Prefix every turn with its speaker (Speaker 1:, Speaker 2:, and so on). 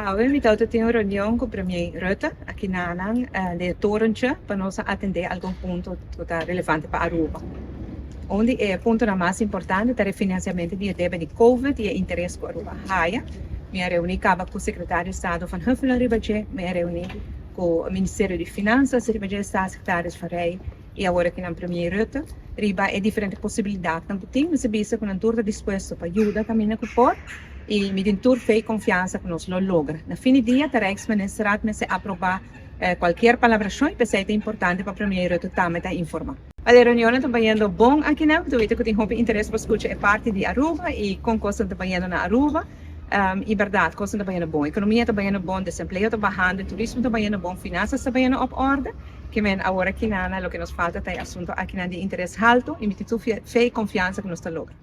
Speaker 1: Awe mi tabata tin un reunion cu Premier Rutte aki na nan den e torentje pa nos a atende algun punto cu ta relevante pa Aruba. Un di e puntonan mas importante ta refinanciamento di e debe di Covid y e interes cu Aruba haya. Mi a reuni caba cu Secretario di Estado Van Huffelen riba dje, mi a reuni cu Ministerio di Finanzas riba dje, Staatssecretaris Van Rij y awor aki nan Premier Rutte riba e diferente posibilidadnan cu tin. Mi sa bisa cu nan tur ta dispuesto pa yuda caminda cu por y mi tin tur fe y confiansa cu nos lo logra. Na fin di dia ta Rijksministerraad mester aproba cualkier palabracion y p'esey ta importante pa Premier Rutte tambe ta informa. E reunionnan ta bayendo bon akinan, mi ta wita cu tin hopi interes pa scucha e parti di Aruba y con cosnan ta bayendo na Aruba. Y berdad, cosnan ta bayendo bon. Economia ta bayendo bon, desempleo ta bahando, turismo ta bayendo bon, finanzas ta bayendo op orde. Ke men awor aki nana loke nos falta ta e asunto akinan di interes halto y mi tin tur fe y confiansa cu nos ta logra.